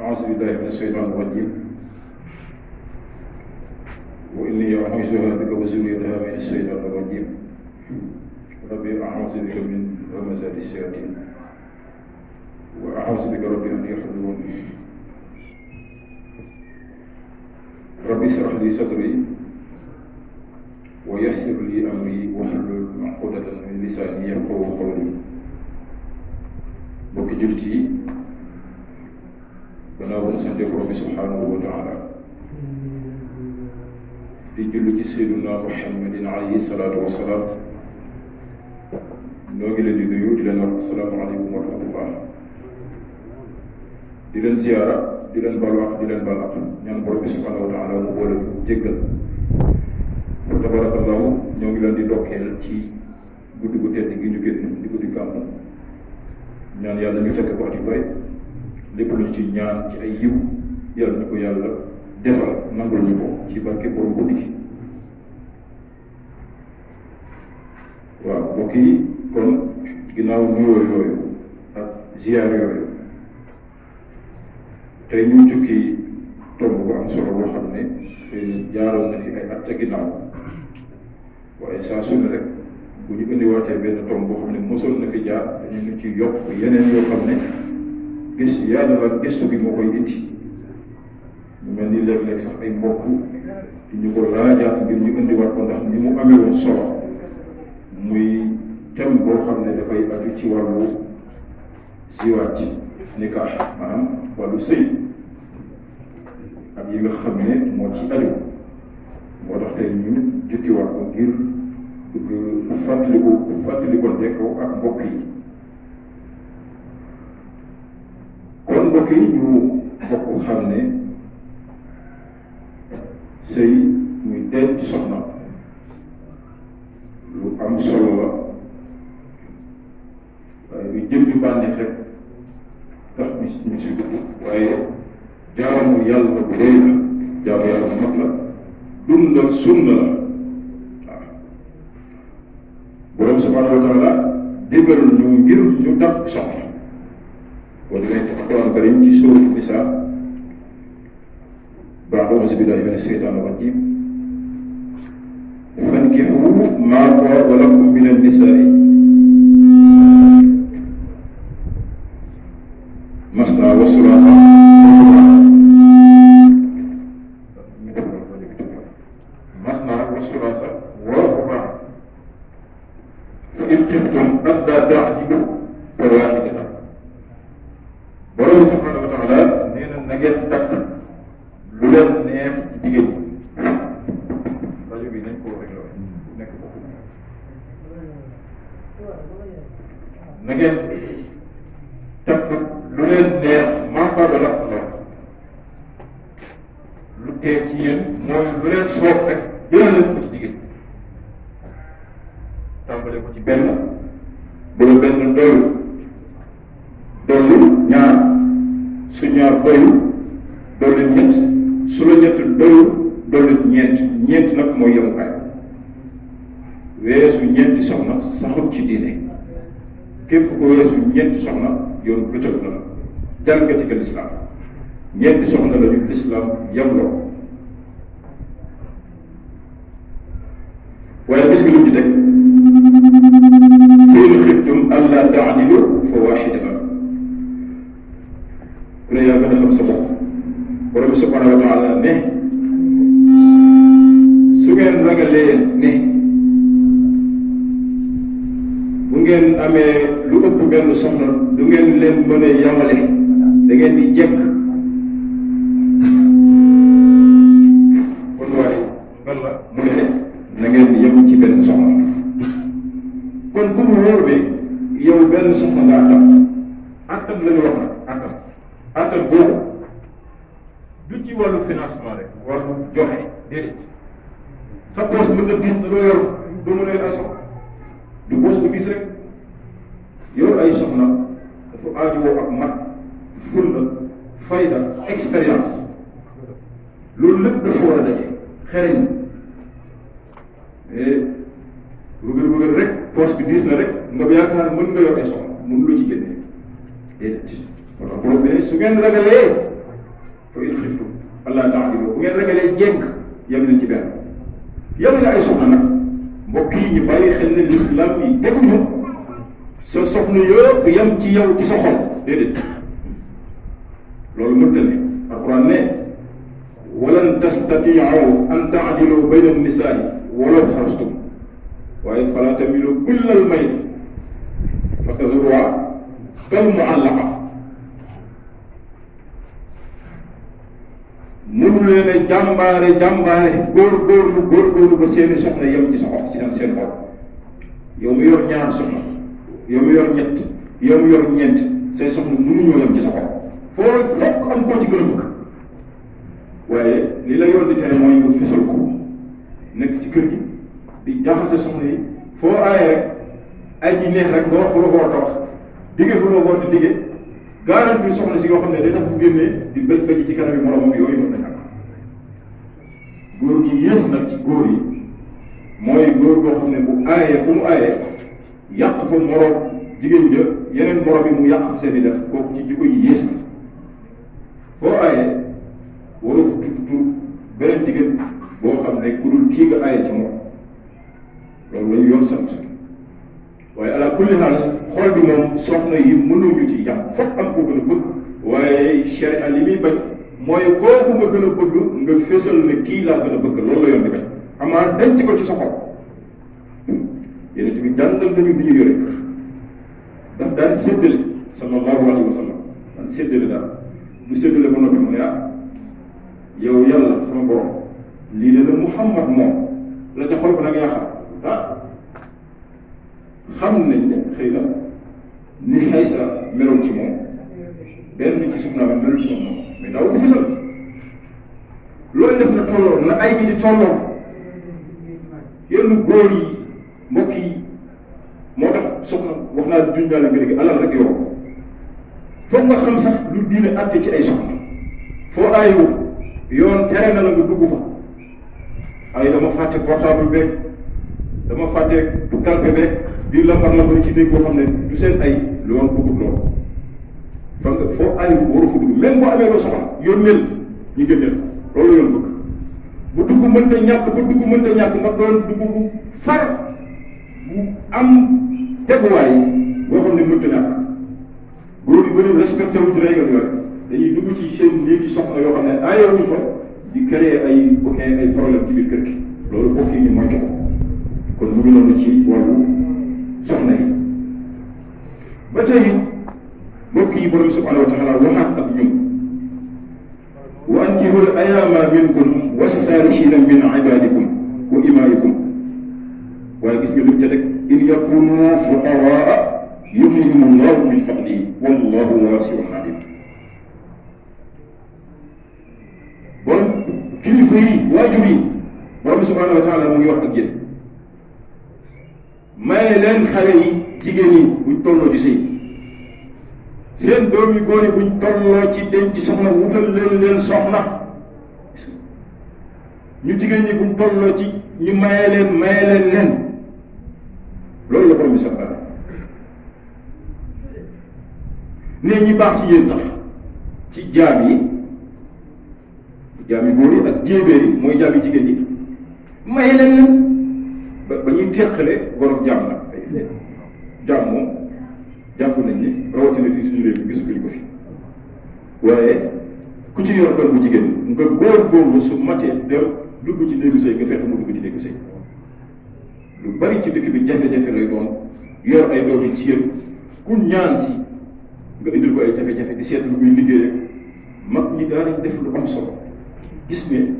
أعوذ بالله من الشيطان الرجيم وإني أعوذها بك وذريتها من الشيطان الرجيم ربي أعوذ بك من همزات الشياطين وأعوذ بك ربي أن يحضرون ربي اشرح لي صدري ويسر لي أمري واحلل عقدة من لساني يفقهوا قولي bokki jullit yi gannaaw bu ñu sante borom bi subhaanahu wa taala di julli ci seyduna muhammadin alayhi salaatu wassalaam noo ngi leen di nuyu di leen wax assalaamu aleykum wa rahmatullah di leen ziyaara di leen baal wax di leen baal ak ñaan borom bi subhaanahu wa taala mu boole jéggal wa tabarakallahu ñoo ngi leen di dokkeel ci guddi gu tedd gi ñu génn di guddi gàmmu ñaan yàlla ñu fekk ko at yu bari lépp lu ci ñaan ci ay yiw yàlla ñu ko yàlla defal nangul ñu ko ci barke borom guddi gi waaw mbokk yi kon ginnaaw nuyoo yooyu ak ziyaar yooyu tey ñu jukki tomb bu am solo boo xam ne jaaroon na fi ay at ca ginnaaw waaye saa su ne rek bu ñu indiwaatee benn tomb boo xam ne mosoon na fi jaar dañu ñu ci yokk yeneen yoo xam ne gis yàlla la gëstu gi moo koy indi ñu mel ni léeg-léeg sax ay mbokk di ñu ko laajaat ngir ñu indiwaat ko ndax ni mu amee woon solo muy thème boo xam ne dafay aju ci wàllu ziwaaj nikaax maanaam wàllu sëy ak yi nga xam ne moo ci aju moo tax tey ñu jukkiwaat ko ngir fàttalikonte ko ak mbokk yi kon mbokk yi ñu bokk xam ne sëy muy denc soxna lu am solo la waaye lu jëm bi bànneex rek tax ñu si dugg waaye jaamu yàlla bu rëy la jaamu yàlla bu mag la dundal sunna la borom subhaanahu wa taala déggal ñu ngir ñu dàq soxna wala nekk alquran karim ci suuratu nisaa ba'da auzu billahi mina shaytaani rajiim fankihu maa taaba lakum mina nisaa'i masnaa wa sulaasa masnaa wa sulaasa wa rubaa fa in xiftum allaa ta'dilu fa waahidatan borom subhaanahu wa taala nee na ngeen takk lu leen neex ci jigéen rajo bi nañ ko réglé nekk foofu na ngeen takk lu leen neex maa taaba lakum lu tee ci yéen mooy lu leen soob rek jëlee leen ko ci jigéen tàmbale ko ci benn boobu benn doylu ñaar su ñaar doylu ñett su la ñett doylu ñeent nag mooy yemukaay weesu ñeenti soxna saxut ci diine képp ko weesu ñeenti soxna yoon bëccëg na la jalgati ka lislaam ñeenti soxna la ñu lislaam yemloo waaye gis nga lu ci teg fa in xiftum allaa ta'dilu fa waahidatan ku ne yaa gën a xam sa bopp borom bi subhaanahu wa taala ne su ngeen ragalee ne bu ngeen amee lu ëpp benn soxna du ngeen leen mën a yamale da ngeen di jekk kon waaye ban la mu ne na ngeen yem ci benn soxna kon ku mu wóor bi yow benn soxna nga attan la ñu wax nag attan boobu du ci wàllu financement rek wàllu joxe déedéet sa poche mën na gis na doo yor doo mën a yor ay soxna du poche bu gis rek yor ay soxna dafa aajowoo ak mat fulla fayda expérience loolu lépp dafa war a daje xereñ bëgg rek poche bi diis na rek nga yaakaar mën nga yor ay soxna mën lu ci génne déedéet wala borom bi ne su ngeen ragalee jéng yem nañ ci benn. yemale ay soxna nag mbokk yi ñu bàyyi xel ne l'islam yi teguñu sa soxna yëpp yem ci yow ci sa xol déedéet loolu mënta ne alquran ne walan tastatiu an taadilu bayna annisaai walaw xarastum waaye fala tamilu kullal mayli fa tazruha kal muallaqa mënu leen a jàmbaare góorgóorlu ba seeni soxna yem ci sa xol seen xol yow mu yor ñaar soxna yow mu yor ñett yow mu yor ñeent say soxna mënuñoo yem ci sa xol foo fokk am koo ci gën a bëgg waaye li la yoon di tere mooy nga fesal ko nekk ci kër gi di jaxase soxna yi foo aaye rek ay ñi neex rek nga wax fu la foo tax digge fu la foo di digge garanti bi soxna si yoo xam ne day tax bu génnee di bëj bëj ci kanam yi moromam yooyu mën nañ am góor gi yées nag ci góor yi mooy góor boo xam ne bu aayee fu mu aayee yàq fa morom jigéen ja yeneen morom yi mu yàq fa seen i def kooku ci jikko yi yées na foo aayee waroo fa tudd tur beneen jigéen boo xam ne ku dul kii nga aaye ci moom loolu la ñu yoon sant waaye ala kulli haal xol bi moom soxna yi mënuñu ci yam fokk am ko gën a bëgg waaye sharia li muy bañ mooy kooku nga gën a bëgg nga fésal ne kii laa gën a bëgg loolu la yoon di bañ amaa denc ko ci sa xol yéen tamit jàngal nañu ni ñu yore kër daf daan séddale sallallahu alayhi wa sallam daan séddale daal bu séddale ba noppi mu ne yow yàlla sama borom lii de la Muhammad moom la ca xol ba nag yaa xam xam nañ ne xëy na ni Xaysa meloon ci moom benn ci soxna ba meloon ci moom mais daaw ko fësal loolu def na tolloo na ay gi di tolloo yenn góor yi mbokk yi moo tax soxna wax naa duñ daal nga dégg alal rek yoroo ko foog nga xam sax lu diine àtte ci ay soxna foo aayiwu yoon tere na la nga dugg fa ay dama fàtte portable beeg dama fàtte du calpe beeg di lambar ci néeg boo xam ne du seen ay lu woon bëggut loolu fa nga foo aayiwu waru fa dugg même boo amee loo soxla yónneel ñu génneel ko loolu yoon bëgg bu dugg mënta ñàkk ba dugg mënta ñàkk nga doon dugg bu far bu am teguwaay boo xam ne mënta ñàkk góor yi bëri respecté wuñ règle yooyu dañuy dugg ci seen néegi soxna yoo xam ne aayewuñ fa di créer ay bokkin ay problème ci biir kër gi loolu bokk yi ñu moytu ko kon mu ngi noonu ci wàllu soxna yi ba tey mbokk yi borom subhanahu wa taala waxaat ak ñun wa ankihul ayaama minkum wassalihina min ibadikum wa imaikum waaye gis nga lu ca teg in yakunu fuqaraa yughnihim allahu min fadlihi wallahu wasi'un alim bon kilifa yi waajur yi borom subhanahu wa taala mu ngi wax ak yéen maye leen xale yi jigéen yi buñ tolloo ci sëy seen doom yu góor yi buñ tolloo ci denc soxna wutal leen soxna ñu jigéen ñi buñ tolloo ci ñu maye leen loolu la borom bi santaane ne ñi baax ci yéen sax ci jaam yi góor yi ak jéebéer yi mooy jaam yi jigéen ñi maye leen ba ñuy teqale gor ak jaam nag jaam moom jàpp nañ ni rawatina fii suñu réew mi gisuñu ko fi waaye ku ci yor doon bu jigéen nga góor-góorlu su matee dem dugg ci néegu sëy nga fexe mu dugg ci néegu sëy lu bari ci dëkk bi jafe-jafe lay doon yor ay doom yi jigéen ku ñaan si nga indil ko ay jafe-jafe di seet lu muy liggéey mag ñi daanañ def lu am solo gis ne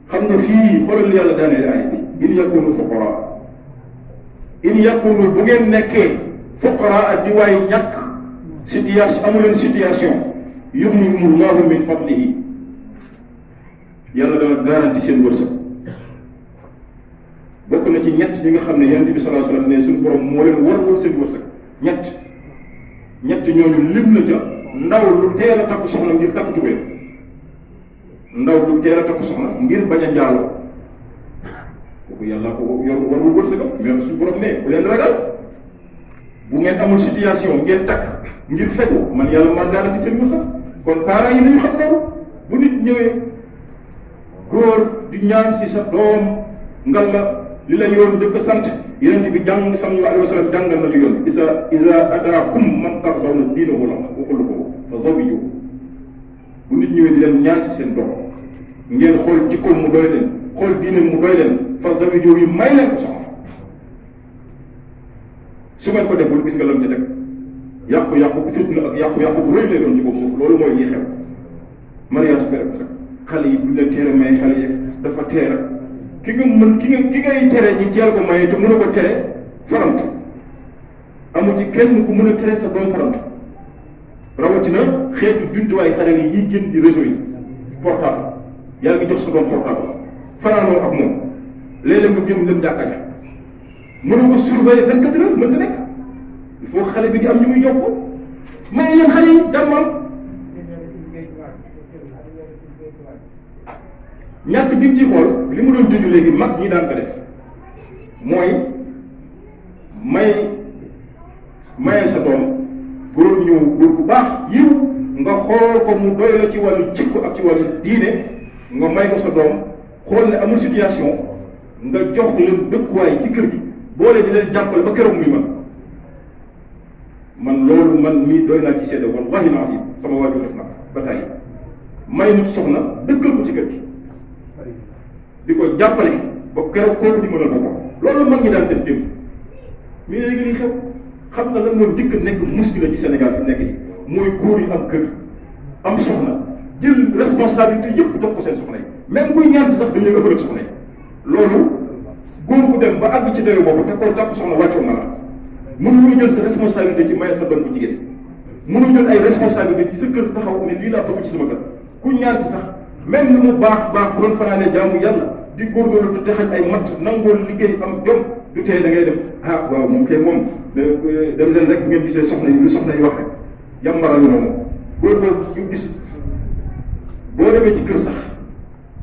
xam nga fii xoolal yàlla daaneel ay bi in yakunu fuqara in yakunu bu ngeen nekkee fuqara ak di waay ñàkk situation amu leen situation yughnihimullahu min fadlihi yàlla dana garanti seen wërsëg bokk na ci ñett ñi nga xam ne yonent bi sallallahu alayhi wasallam ne suñu borom moo leen warlool seen wërsëg ñett ñooñu lim na ca ndaw lu teel a takku soxna ngir takku tubéen ndaw lu teel a takku soxna ngir bañ a njaaloo kooku yàlla ko yor warul wërsëgam mais suñu borom ne bu leen ragal bu ngeen amul situation ngeen takk ngir fegu man yàlla maa garanti seen wërsëg kon parents yi nañu xam loolu bu nit ñëwee góor di ñaan si sa doom ngal la li la yoon jëkk sant yonent bi jàng sallallahu alayhi wa sallam jàngal nañu yoon isa ataakum man tardawna diinahu la waxul ko fa zawiju bu nit ñëwee di leen ñaan si seen doom ngeen xool jikkoom mu doy leen xool diineem mu doy leen fa zawiju yi may leen ko soxna su ngeen ko deful gis nga lam ci teg yàqu-yàqu bu fitna ak yàqu-yàqu bu rëy lay doon ci kaw suuf loolu mooy lii xew mariage précoce xale yi bu leen tere may xale yi dafa teel ak ki nga mën ki ngay tere ñi teel ko may te mën a ko tere farantu amu ci kenn ku mën a tere sa doom farantu rawatina xeetu jumtuwaay xarale yi génn di réseau yi portable yaa ngi jox sa doom portable fanaanoo ak moom léeg-léeg nga génn dem jàkka ja mënoo ko surveiller 24 heures mënta nekk il faut xale bi di am ñu muy jox ko may leen xale yi jàmmal ñàkk bi ci xool li mu doon junj léegi mag ñi daan ko def mooy maye sa doom góor ñëw góor bu baax yiw nga xool ko mu doy la ci wàllu jikko ak ci wàllu diine nga may ko sa doom xool ne amul situation nga jox leen dëkkuwaay ci kër gi boole di leen jàppale ba keroog muy man loolu man mii doy naa ci seede wallahi naazim sama waajur def nag ba tàyyi may nit soxna dëkkal ko ci kër gi di ko jàppale ba keroog kooku di mënal boppam loolu mag ñi daan def démb mais léegi liy xew xam nga lan moo dikk nekk muskila ci Sénégal fi nekk yi mooy góor yi am kër am soxna jël responsabilité yëpp jox ko seen soxna yi même kuy ñaan sax dañuy ëffal ak soxna yi loolu góor gu dem ba àgg ci dayo boobu te ko jàpp soxna wàccoon na la mënuñu jël sa responsabilité ci maye sa doom bu jigéen mënuñu jël ay responsabilité ci sa kër taxaw ne lii laa bëgg ci sama kër ku ñaan sax même lu mu baax bu doon fanaane jaamu yàlla di góorgóorlu te xaj ay matt nangool liggéey am jom du tee da ngay dem waaw moom kay moom dem leen rek bu ngeen gisee soxna yi lu soxna yi wax rek yàmbaral na moom góor yu gis boo demee ci kër sax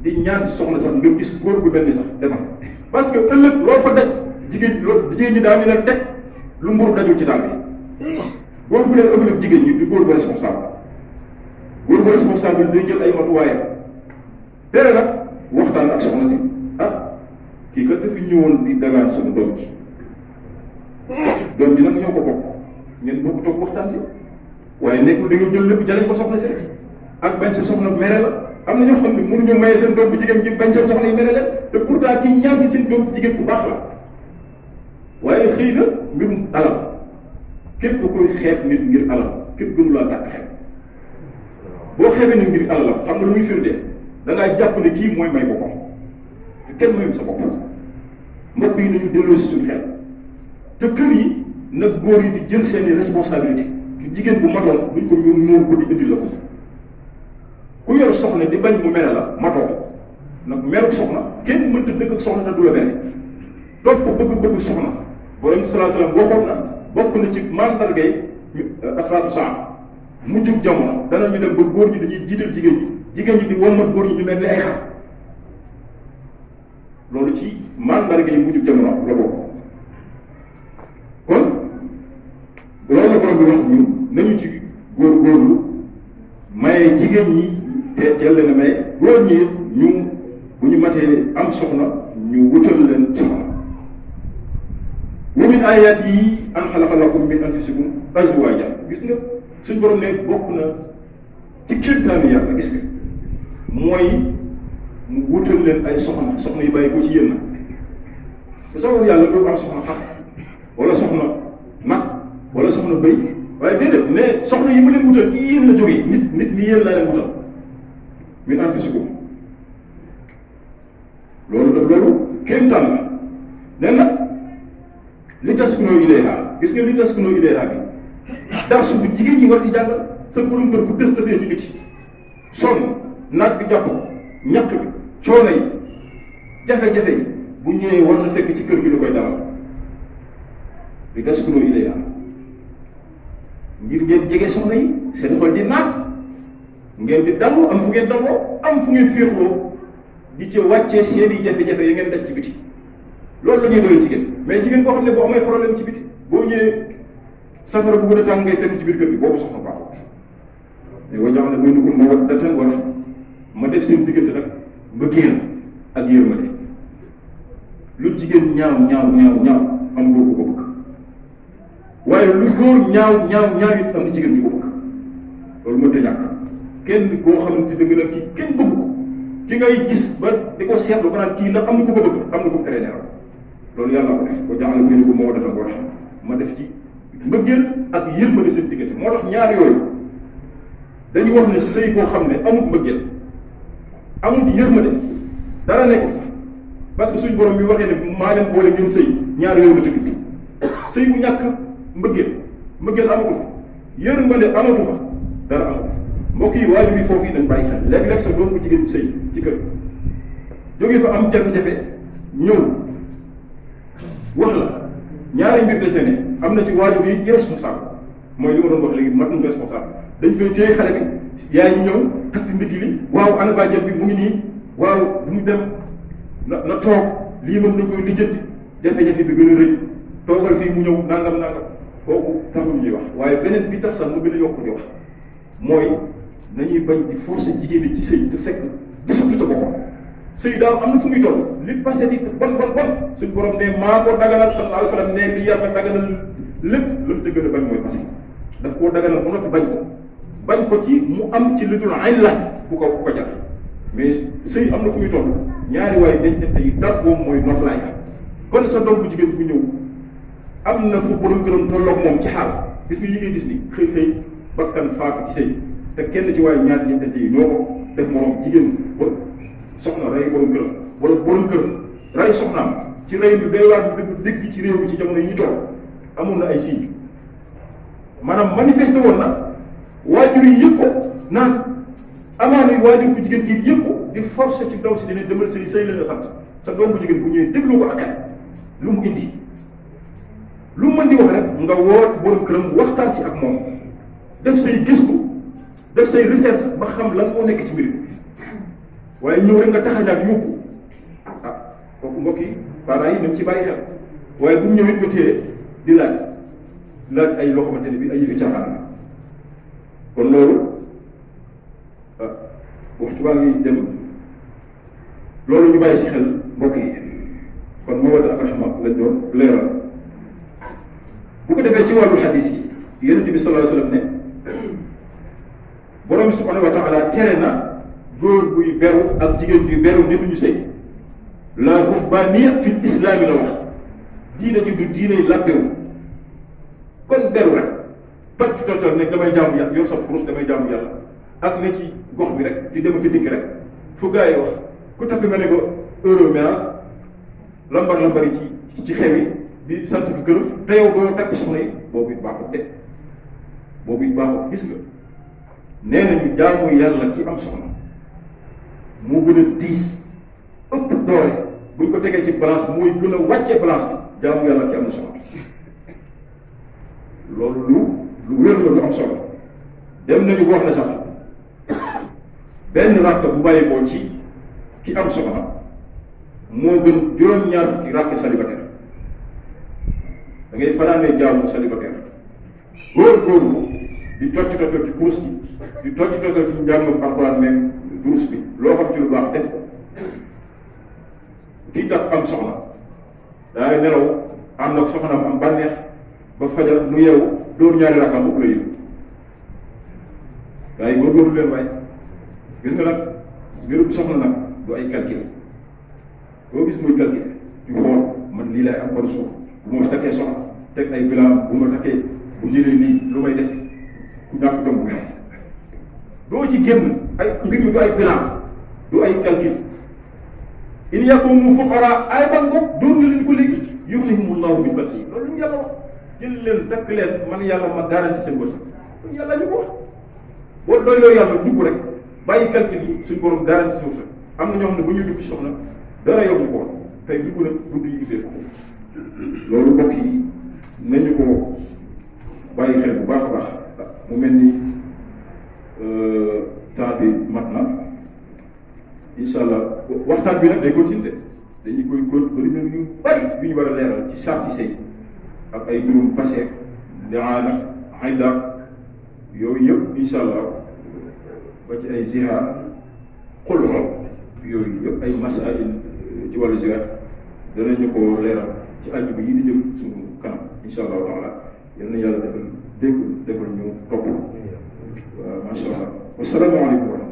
di ñaan si soxna sax nga gis góor gu mel ni sax demal parce que ëllëg loo fa daj jigéen ñi daañu ne teg lu mburu dajul ci daal bi góor gu leen ëllëg jigéen ñi di góor gu responsable góor gu responsable day jël ay matuwaayam tere nag waxtaan ak soxna si kii kat dafa ñëwoon di dagaan suñu doom ji nag ñoo ko bokk ngeen bokk toog waxtaan si waaye nekkul da nga jël lépp jaleñ ko soxna si rek ak bañ sa soxna mere la am na ñoo xam ne mënuñu maye seen doom bu jigéen ji bañ seen soxna yi mere leen te pourtant kii ñaan si seen doom bu jigéen bu baax la waaye xëy na mbirum alal képp koy xeeb nit ngir alal képp gënu laa gàtt xeeb boo xeebee nit ngir alal xam nga lu muy firndee da ngaa jàpp ne kii mooy may boppam te kenn mayul sa bopp mbokk yi nañu delloo si suñu xel te kër yi nag góor yi di jël seeni responsabilité jigéen bu matoon duñ ko ñuur ko di indi la ko ku yor soxna di bañ mu mere la matoo nag meru soxna kenn mënta dëkk ak soxna te du la mere topp bëgg-bëgg soxna borom sallallahu alayhi wasallam waxoon na bokk na ci mandargay asraatu saa mujjug jamono danañu dem ba góor ñi dañuy jiital jigéen ñi di wommat góor ñi ñu mel ni ay xar loolu ci mandargay mujjug jamono la bokk kon loolu la borom bi wax ñun nañu ci góorgóorlu maye jigéen ñi te teel leen a maye góor ñi ñu bu ñu matee am soxna ñu wutal leen soxna wa min ayaat yi an xalaqa lakum min anfusikum azwaajan gis nga suñ borom ne bokk na ci kéemtaanu yàlla gis nga mooy mu wutal leen ay soxna yu bàyyi ko ci yéen na sababu yàlla doo am soxna xar wala soxna nag wala soxna bëy waaye déedéet ne soxna yi mu leen wutal ci yéen la jógee nit ni yéen laa leen wutal min anfusikum loolu kéemtaan la nee na li taskunoo ilayha gis nga li taskunoo ilayha bi darsu bu jigéen ñi war di jàngal sa borom kër bu des ci biti sonn naaj bi jàpp ñàkk bi coono yi jafe-jafe yi bu ñëwee war na fekk ci kër gi da koy dalal li taskunoo ilayha ngir ngeen jege soxna yi seen xol di naat ngeen di dallu am fu ngeen dalloo am fu ngeen féexloo di ci wàccee seeni jafe-jafe yi ngeen daj ci biti loolu la ñuy doyee jigéen mais jigéen boo xam ne boo amee problème ci biti boo ñëwee safara bu gën a tàng ngay fekk ci biir kër gi boobu soxna baaxut mais boo jaxam ne bay nugul ma waddatan war ma def seen diggante nag mbëggeel ak yërmande lu jigéen ñaaw am góor ko bëgg waaye lu góor ñaaw it am na jigéen ju ko bëgg loolu mënta ñàkk kenn koo xamante da nga ne kii kenn bëgg ko ki ngay gis ba di ko seetlu ba naan kii ndax am na ku ko bëgg am na ku mu teree neeral loolu yàlla ko def ko jàngale ko ni ko moo datan ko xam ma def ci mbëggeel ak yërmande seen diggante moo tax ñaar yooyu dañuy wax ne sëy boo xam ne amul mbëggeel amul yërmande dara nekkul fa parce que suñ borom bi waxee ne maa leen boole ngeen sëy ñaar yooyu la ci tudd sëy bu ñàkk mbëggeel amatu fa yërmande amatu fa dara amatu fa mbokk yi waajur yi foofu yi nañ bàyyi xel léeg-léeg sa doom bu jigéen sëy ci kër jógee fa am jafe-jafe ñëw wax la ñaari mbir dese ne am na ci waajur yi irresponsable mooy li ma doon wax léegi matuñ responsable dañ fay téye xale bi yaay ñi ñëw takk ndigg li waaw ana bàjjen bi mu ngi nii waaw bu ñu dem na toog lii moom dañ koy lijjanti jafe-jafe bi gën a rëy toogal fii mu ñëw nangam kooku taxul ñuy wax waaye beneen bi tax sax mu gën a yokk di wax mooy nañuy bañ di forcer jigéen ñi ci sëy te fekk gisatu sa boppam sëy daaw am na fu muy toll li passé di bon suñ borom ne maa ko daganal sallallahu alayhi wa sallam ne li yàlla daganal lépp lu mu ca gën a bañ mooy passé daf koo daganal ba noppi bañ ko ci mu am ci lu dul ayn la bu ko jar mais sëy am na fu muy toll ñaari waaye dañ def ay dab moom mooy noflaay kon sa doom bu jigéen bu ñëw am na fu borom këram tolloog moom ci xaal gis nga yi ngay gis ni xëy bakkan faatu ci sëy te kenn ci waaye ñaari ñettante yi ñoo ko def morom jigéen ba soxna rey borom këram wala borom kër rey soxnaam ci rey bi day waar bi dégg ci réew mi ci jamono yi ñu toll amoon na ay signes maanaam manifesté woon na waajur yi yëpp ko naan amaana waajur bu jigéen kii yëpp ko di forcer ci ndaw si dina demal sëy la nga sant sa doom bu jigéen bu ñëwee déglu ko ak lu mu indi lu mu mën di wax rek nga woo borom këram waxtaan si ak moom def say gëstu def say recherche ba xam lan moo nekk ci mbir bi waaye ñëw rek nga taxañaat yóbbu kooku mbokk yi parents yi nañ ci bàyyi xel waaye bu ñu ñëwee nga téye di laaj ay loo xamante ne bi ay yëfi caaxaan la kon loolu waxtu baa ngi dem loolu ñu bàyyi ci xel mbokk yi kon mawadda ak rahma lañ doon leeral bu ko defee ci wàllu xadis yi yonent bi sallallahu alayhi wa sallam ne borom bi subhanahu wa taala tere na góor buy beru ak jigéen buy beru ne duñu sëy la ruhbaniya fi islaami la wax diine ji du diine labbewu kon beru rek toj total ne damay jaamu yàlla yor sa kurus damay jaamu yàlla ak ne ci gox bi rek di dem ak dikk rek fu gaa yi wax ku takk nga ne ko euro ménage lambar yi ci xew yi di sant bi kër te yow doo takk soxna yi boobu it baaxut de boobu it baaxut gis nga nee nañu jaamu yàlla ci am soxna moo gën a diis ëpp doole buñ ko tegee ci balance mooy gën a wàccee balance bi jaamu yàlla ci am soxna loolu lu wér la lu am solo dem nañu wax ne sax benn ràkk bu bàyyi ko ci ki am soxna moo gën juróom-ñaar fukki ràkk célibataire da ngay fanaanee jaamu célibataire góor-góorlu di tocc ci kurus bi di tocc ci njàngam alxuraan même durus bi loo xam ci lu baax def ko kii tax am soxna daay nelaw am nag soxnaam am bànneex ba fajar mu yeewu dóor ñaari rakam ëpp la yëg gaa yi góorgóorlu leen waaye gis nga nag mbirum soxna nag du ay calcul boo gis muy calcul di xool man lii laay am par suuf bu ma takkee soxna teg ay bilan bu ma takkee bu jëlee nii lu may dese ku ñàkk jom bu doo ci génn ay mbir mi du ay bilan du ay calcul in yakunu fuqara ay ban ko dóor na leen ko léegi yughnihimullahu min fadlihi loolu ñu yàlla wax jël leen takk leen man yàlla ma garanti seen wërsëg loolu yàlla ñu ko wax boo doyloo yàlla dugg rek bàyyi calcul yi suñ borom garanti seen wërsëg am na ñoo xam ne bu ñuy dugg ci soxna dara yow ñu ko tey dugg nag dugg yi ubbee ko loolu mbokk yi nañu ko bàyyi xel bu baax a baax mu mel ni temps bi mat na incha allah waxtaan bi nag day continuer dañuy koy bëri na yu bari yu ñu war a leeral ci sarti sëy ak ay mbirum passé liaana ayda yooyu yëpp incha allah ba ci ay zihaar xulxo yooyu yëpp ay masail ci wàllu ziar danañu ko leeral ci àjjuma yi di jëm suñu kanam incha allahu taala yal na yàlla defal dégg defal ñu topp waaw macha allah wasalaamaaleykum